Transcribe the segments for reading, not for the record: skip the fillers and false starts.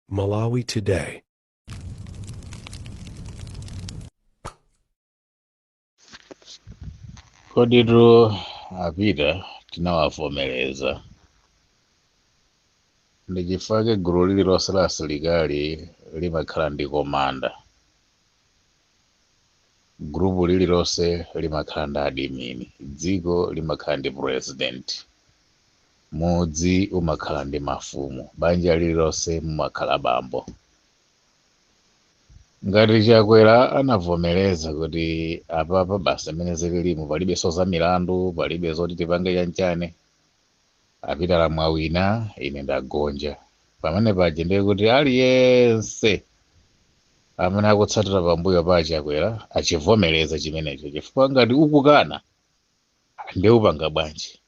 Malawi Today. Koditu apita tinawavomereza, ndi chifukwa gulu lililonse la asilikali limakhala ndi commander, group lililonse limakhala ndi admin, dziko limakhala ndi president, mudzi umakhala ndi mafumu, banja lililonse mumakhala bambo. Ngati Chakwera anavomereza kuti apapa basi amene zililimu palibenso za milandu, palibe zoti tipange chanchane, apita lamwawina, ine ndagonja, pamene paja ndiye kuti aliyense amene akutsatira pambuyo pa Chakwera achivomereza chimenecho, chifukwa ngati ukukana ndiye upanga bwanji?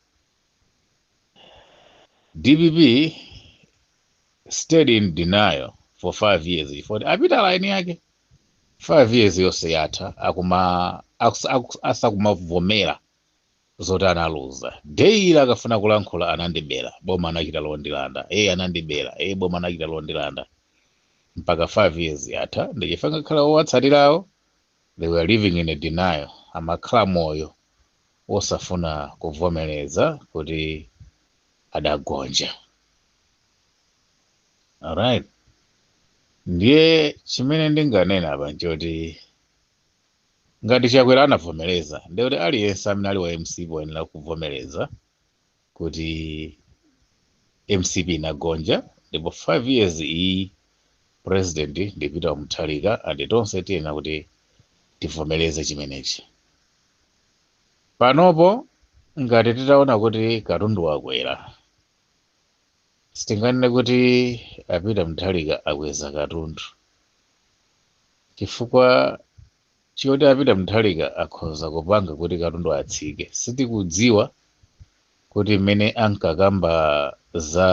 DPP stayed in denial for 5 years chifukwa apita line yake 5 years yonse yatha akuma asakumavomera zoti analuza. Daily akafuna kulankhula, "Anandibera, boma anachita londilanda, e anandibera, e boma anachita londilanda," mpaka 5 years yatha. Ndichifukwa ngakhale owatsatirawo, they were living in a denial, amakhala moyo osafuna kuvomereza kuti adagonja. Alright, ndiye chimene ndinganena apa nchoti ngati Chakwera anavomereza, ndiye kuti aliyense amene ali wa MCP wayenera kuvomereza kuti MCP inagonja, ndipo 5 years iyi president ndi Peter Mutharika, and tonse tiyenera kuti tivomereze chimenechi. Panopo ngati titaona kuti katundu wakwera, sitinganene kuti a Peter Mutharika akweza katundu, chifukwa choti a Peter Mutharika akhoza kupanga kuti katundu atsike. Sitikudziwa kuti mmene ankakamba za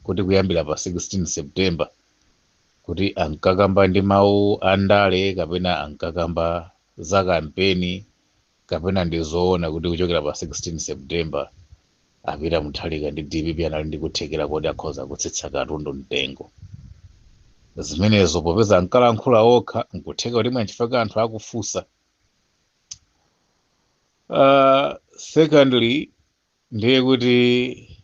kuti kuyambira pa 16 September, kuti ankakamba ndi mawu andale kapena ankakamba za kampeni, kapena ndi zoona kuti kuchokera pa 16 September a Peter Mutharika ndi DPP anali ndi kuthekera kuti akhoza kutsitsa katundu mtengo. Zimenezo popeza ankalankhula okha, nkutheka kuti mwanchifukwa anthu akufunsa. Secondly, ndiye kuti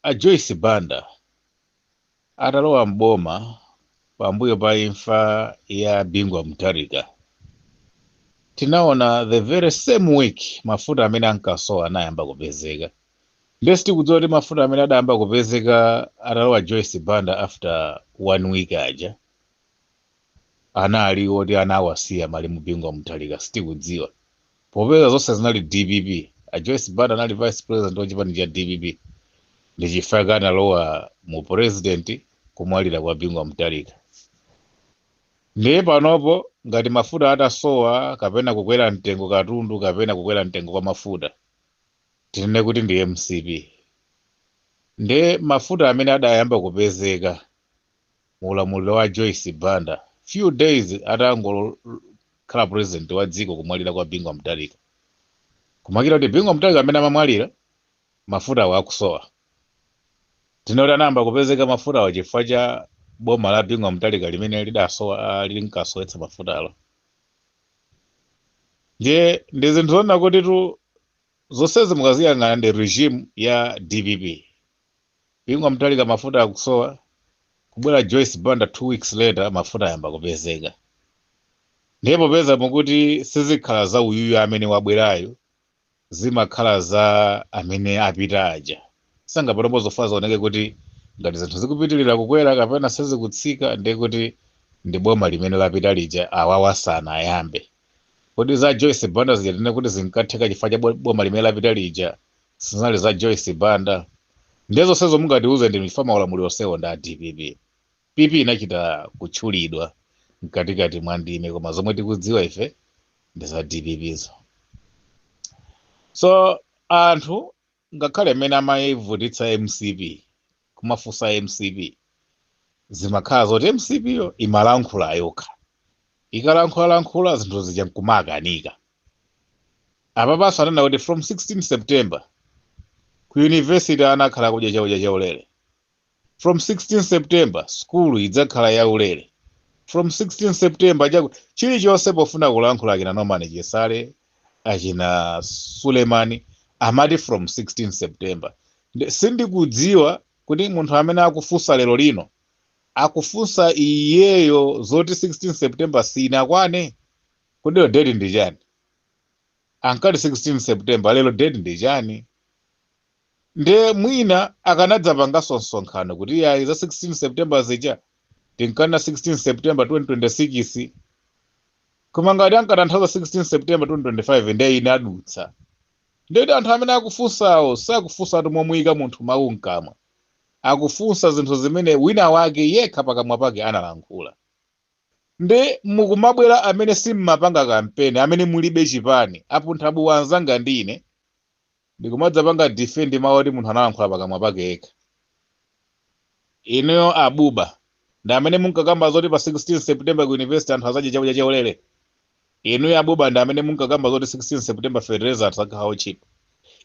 a Joyce Banda atalowa mboma pambuyo pa imfa ya Bingu Mutharika, tinaona the very same week mafuta amene ankasowa anayamba kupezeka. Ndiye sitikudziwa kuti mafuta amene adayamba kupezeka atalowa Joyce Banda after one week aja anali oti anawasiya malemu Bingu Mutharika. Sitikudziwa, popeza zonse zinali DPP. A Joyce Banda anali vice president wa chipani cha DPP, ndi chifukwa analowa mu president kumwalira kwa Bingu Mutharika. Ndiye panopo ngati mafuta atasowa kapena kukwera mtengo katundu kapena kukwera mtengo kwa mafuta, tinene kuti ndi MCP? Ndiye mafuta amene adayamba kupezeka mu ulamuliro wa Joyce Banda few days atangokhala president wa dziko kumwalira kwa Bingu Mutharika, kumakira kuti Bingu Mutharika amene amamwalira mafuta awo akusowa, tinoti anayamba kupezeka mafuta awo chifukwa cha boma la Bingu Mutharika limene lidasowa, linkasowetsa mafuta alo? Ndiye ndi zinthu zoona kuti tu zonsezi mukaziyang'ana ndi regime ya DPP. Bingu Mutharika mafuta akusowa, kubwera Joyce Banda 2 weeks later mafuta ayamba kupezeka. Ndiye popeza mukuti sizikhala za uyuyu amene wabwerayo, zimakhala za amene apita aja, sangapanopo zofa zioneke kuti ngati zinthu zikupitirira kukwera kapena sizikutsika, ndiye kuti ndi boma limene lapita lija, awawa sanayambe. Kodi za Joyce Banda zija tinene kuti zinkatheka chifukwa cha boma limene lapita lija, sizinali za Joyce Banda? Ndiye zonsezo mungatiuze ndi chifukwa maulamuliro onsewo ndi a DPP. PP inachita kutchulidwa mkatikati mwa ndime, koma zomwe tikudziwa ife ndi za DPP zo. So anthu ngakhale mmene amayivutitsa MCP, kumafunsa MCP, zimakhala zoti MCP yo imalankhula yokha, ikalankhulalankhula zinthu zija nkumakanika. Apapanso anena kuti from 16 September ku university anakhala kudya chakudya chaulere. From 16 September skulu idzakhala yaulere. From 16 September chaku chilichonse pofuna kulankhula achina Norman Chisale, achina Sulemani, amati from 16 September. Sindikudziwa kuti munthu amene akufunsa lero lino akufunsa iyeyo zoti 16 September sinakwane. Kodi lero date ndi chani? Ankati 16 September, lero date ndi chani? Nde mwina akanadzapanganso msonkhano kuti yayi, za 16 September zija tinkana 16 September 2026, koma ngati ankatanthauza 16 September 2025, nde inadutsa. Ndeti anthu amene akufunsawo sakufunsa ati momuyika munthu mawu mkamwa, akufunsa zinthu zimene wina wake yekha pakamwa pake analankhula. Nde mukumabwera amene simmapanga kampeni, amene mulibe chipani, apunthabuwa anzanga ndi ine, ndikumadzapanga defend mawu oti munthu analankhula pakamwa pake yekha. Inuyo abuba ndi amene munkakamba zoti pa 16 September ku university anthu azadya chakudya chaulere. Inuyo abuba ndi amene munkakamba zoti 16 September fertilizer anthu akhala otchipa.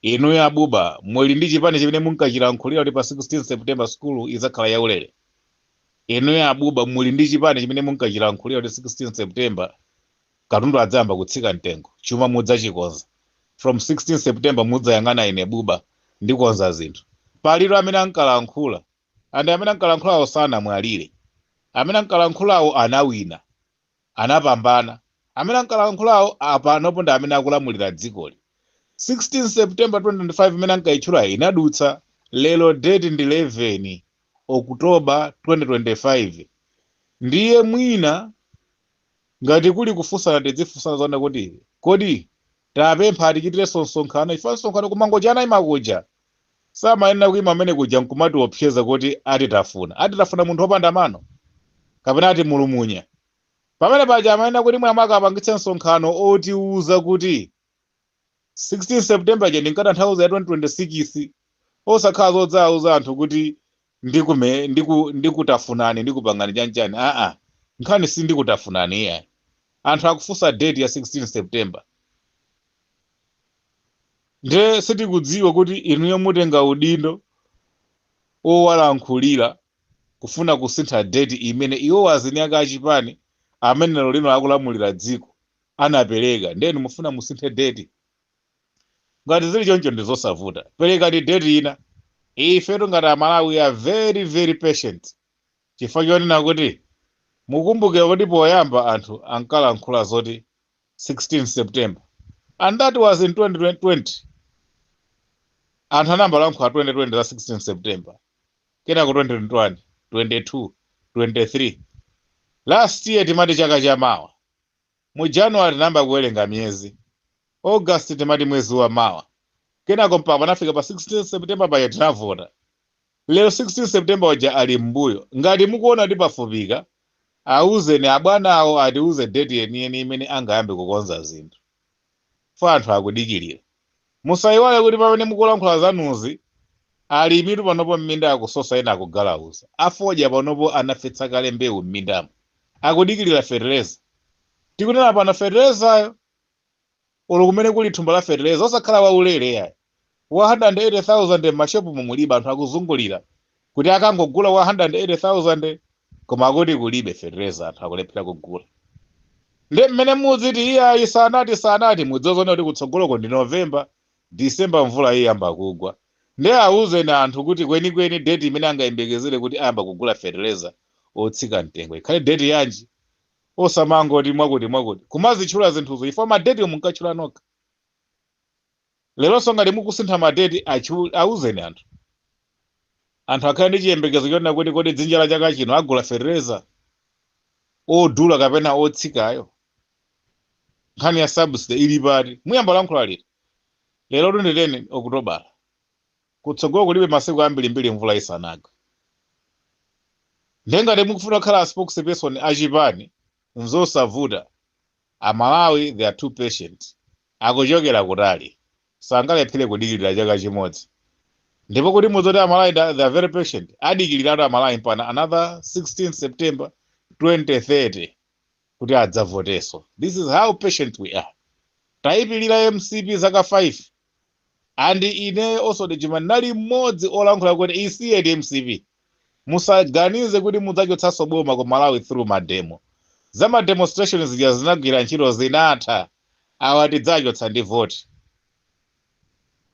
Inuyo abuba muli ndi chipani chimene munkachilankhulira kuti pa 16 September skulu idzakhala yaulere. Inuyo abuba muli ndi chipani chimene munkachilankhulira kuti 16 September katundu adzayamba kutsika mtengo, chuma mudzachikonza. From 16 September mudzayang'ana ine buba ndikonza zinthu. Paliro amene ankalankhula, and amene ankalankhulawo sanamwalire. Amene ankalankhulawo anawina, anapambana. Amene ankalankhulawo apanopo ndi amene akulamulira dzikoli. 16 September 2025 imene ankayitchula inadutsa. Lero date ndi 11 October 2025. Ndiye mwina ngati kuli kufunsana, tidzifunsana zona kuti kodi tapempha atichitirenso msonkhano? Ifa msonkhano kumangoja anayima kuja, samayenera kuyima amene kuja nkumatiopseza kuti atitafuna, atitafuna munthu wopanda mano kapena ati mulumunya. Pamene paja amayenera kuti mwina mwake apangitse msonkhano otiuza kuti 16 September je ndinkatanthauza ya 2026, osakhala zodzawuza anthu kuti ndikume ndikutafunani, ndikupangani chanchani. Aa, nkhani si ndikutafunani iyayi. Anthu akufunsa date ya 16 September. Nde sitikudziwa kuti inuyo mutenga udindo owalankhulira kufuna kusintha date imene iwo azini ake achipani amene lero lino akulamulira dziko anapereka. Ndenu mufuna musinthe date. Ngati zili choncho ndi zosavuta, perekani date ina. Ifetu ngati Amalawi we are very very patient, chifukwa chonena kuti mukumbukira kuti poyamba anthu ankalankhula zoti 16 September, and that was in 2020. Anthu anayamba lankhula 2020 za 16 September, kenako 2021, 22, 23. Last year timati chaka chamawa. Mu January tinayamba kuwerenga miyezi, August timati mwezi wa mawa, kenako mpaka panafika pa 16 September paja tinavota. Lero 16 September uja ali m'mbuyo. Ngati mukuona kuti pafupika, auzeni abwanawo atiuze date yeniyeni imene angayambe kukonza zinthu fo anthu akudikirira. Musayiwale kuti pamene mukulankhula zanuzi, alimitu panopo m'minda akusosa, ena akugalauza. Afodya panopo anafetsa kale mbewu m'mindamo, akudikirira fertilizer. Tikunena pano fertilizer olo kumene kuli thumba la fertilizer osakhala waulere yayi, 180,000 m'mashopu mulibe. Anthu akuzungulira kuti akangogula 180,000, koma akuti kulibe fertilizer, anthu akulephera kugula. Ndi mmene mudziti iyayi, sanati sanati, mudziwe kuti kutsogoloko ndi November, December, mvula iyamba kugwa. Ndi awuzeni anthu kuti kwenikweni date imene angayembekezere kuti ayamba kugula fertilizer otsika mtengo ikhale date yanji, osamangoti mwakuti mwakuti, kumazitchula zinthuzo ifo ma date munkatchula nokha. Leronso ngati mukusintha ma date, auzeni anthu, anthu akhale ndi chiyembekezo chonena kuti kodi dzinja la chaka chino agula fertilizer odula kapena otsikayo? Nkhani ya subsidy ili pati? Muyamba lankhula liti? Lero 10 Okutobala, kutsogolo kulibe masiku ambirimbiri mvula isanagwe. Ndengati mukufuna kukhala a spokesperson achipani, nzosavuta. Amalawi, they are too patient, akuchokera kutali, sangalephere kudikirira chaka chimodzi. Ndipo kuti muzoti Amalawi they are very patient, adikiliratu Amalawi mpana another 16 September 2030 kuti adzavotenso. This is how patient we are. Tayipilira MCP zaka 5, and ine also ndijima nali mmodzi olankhula kuti isiyeni MCP. Musaganize kuti mudzachotsanso boma ku Malawi through mademo. Za ma demonstrations zija zinagwira ntchito, zinatha. Awa tidzachotsa ndi voti.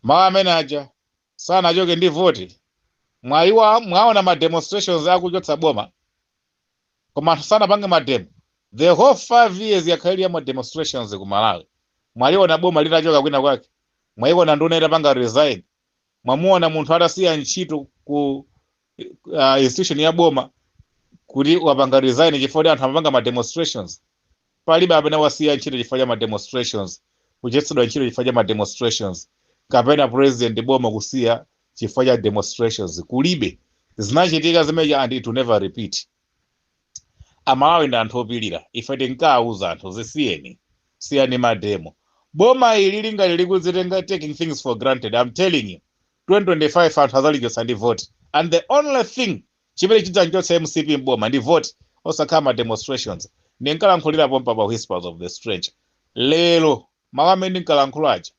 Mawu amene aja sanachoke ndi voti. Mwayiwa mwaona ma demonstrations akuchotsa boma, koma anthu sanapange mademo. The whole 5 years yakhaliri ya ma demonstrations ku Malawi, mwaliona boma litachoka kwina kwake? Mwayiona nduna itapanga resign? Mwamuona munthu atasiya ntchito ku institution ya boma kuti wapanga resign chifukwa kuti anthu amapanga ma demonstrations? Palibe amene wasiya ntchito chifukwa cha ma demonstrations, kuchotsedwa ntchito chifukwa cha ma demonstrations, kapena president boma kusiya chifukwa cha demonstrations. Kulibe zinachitika zimenezo, and it will never repeat. Amalawi ndi anthu opilira. Ife tinkawuza anthu, zisiyeni, siyani mademo. Boma ili lingati likudzitenga, taking things for granted, I'm telling you, 2025 anthu azalichotsa ndi vote. And the only thing chimene chidzachotsa MCP mboma ndi vote, osakhala ma demonstrations. Ndinkalankhulira pompa pa Whispers of the Stranger lero. Mawu amene ndinkalankhula aja,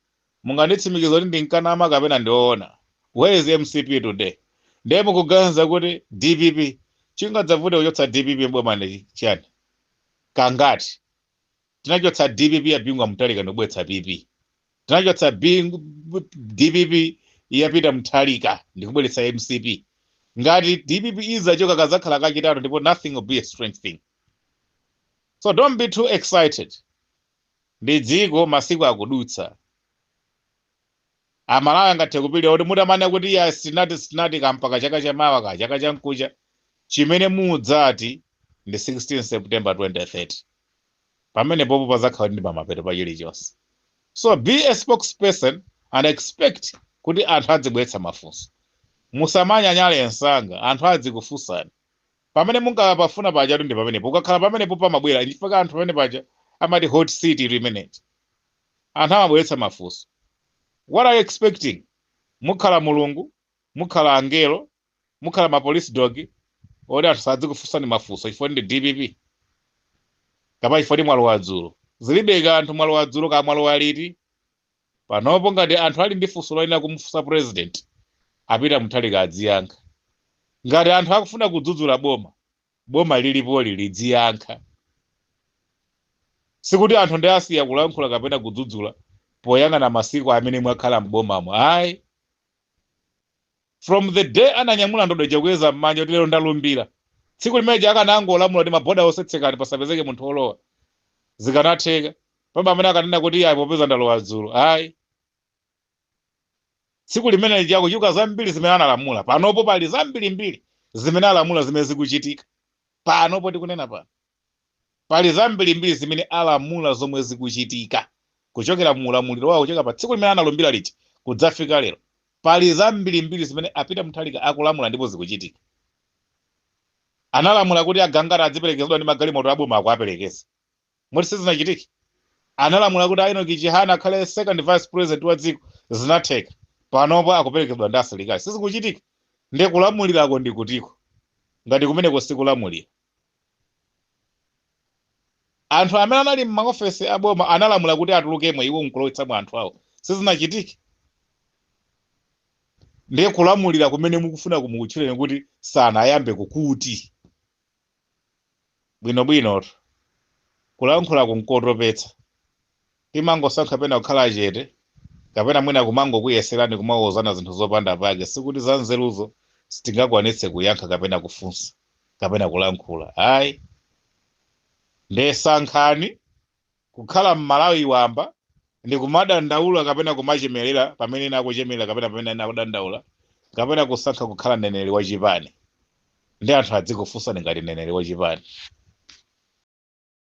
munganditsimikiza kuti ndinkanama kapena ndioona? Where is MCP today? Ndiye mukuganiza kuti DPP chingadzavute kuchotsa DPP mboma ndi chiyani? Kangati tinachotsa DPP ya Bingu Mutharika ndikubweretsa PP? Tinachotsa DPP yapita Mutharika ndikubweretsa MCP. Ngati DPP izachoka, kazakhala kachitatu, ndipo nothing will be a strange thing. So don't be too excited. Ndi dziko, masiku akudutsa. Amalawi angathe kupilira kuti mutamane kuti iya, sitinati kampaka chaka chamawa ka chaka chamkucha. Chimene mudzati ndi 16 September 2030, pamene popo pazakhala ndi pamapeto pa chilichonse. So be a spokesperson and expect kuti anthu adzibweretsa mafunso. Musamanyanyale msanga, anthu adzikufunsani. Pamene mungapafuna pachatu ndi pamenepo. Ukakhala pamenepo pamabwera, chifukwa anthu pamene paja amati hot seat limeneji, anthu amabweretsa mafunso. What are you expecting? Mukhala Mulungu, mukhala angelo, mukhala ma police dog oti anthu sadzikufunsani mafunso chifukwa ndi DPP kapena chifukwa ndi mwalowa dzulo? Zilibe kanthu mwalowa dzulo ka mwalowa liti. Panopo ngati anthu ali ndi funso loyenera kumufunsa president, apita Mutharika adziyankha. Ngati anthu akufuna kudzudzula boma, boma lilipoli lidziyankha. Sikuti anthu ndi asiya kulankhula kapena kudzudzula poyang'ana masiku amene mwakhala m'bomamo, ayi. From the day ananyamula ndodo chakweza m'manja kuti lero ndalumbira, tsiku limene akanangolamula kuti maboda osetsekani, pasapezeke munthu olowa, zikanatheka. Pamene amene akanena kuti iye popeza ndalowa dzulo, ayi. Tsiku limene chakuchuka zambiri zimene analamula, panopo pali zambirimbiri zimene alamula zimene zikuchitika panopo. Tikunena pano pali zambirimbiri zimene alamula zomwe zikuchitika kuchokera mu ulamuliro wawo, kuchoka pa tsiku limene analumbira lija kudzafika lero. Pali zambirimbiri zimene apita Mutharika akulamula ndipo zikuchitika. Analamula kuti agangata adziperekezedwa ndi magalimoto aboma, akuaperekeza. Moti sizinachitike? Analamula kuti a Enoch Chihana akhale second vice president wa dziko, zinatheka. Panopo akuperekezedwa ndi asilikali. Sizikuchitika? Ndiye kulamulirako ndi kutiko ngati kumeneko sikulamulira? Anthu amene anali m'maofesi aboma analamula kuti atulukemo, iwo nkulowetsamo anthu awo. Sizinachitike? Ndiye kulamulira kumene mukufuna kumukutchuleni kuti sanayambe kukuti bwinobwinotu? Kulankhula kunkotopetsa. Timangosankha pena kukhala chete kapena mwina kumangokuyeserani kumawuzana zinthu zopanda pake. Sikuti za nzeruzo sitingakwanitse kuyankha kapena kufunsa kapena kulankhula, ayi. Ndesankhani kukhala Mmalawi wamba ndi kumadandaula kapena kumachemelera pamene ena akuchemelera kapena pamene ena akudandaula, kapena kusankha kukhala mneneri wachipani ndi anthu adzikufunsani ngati mneneri wachipani.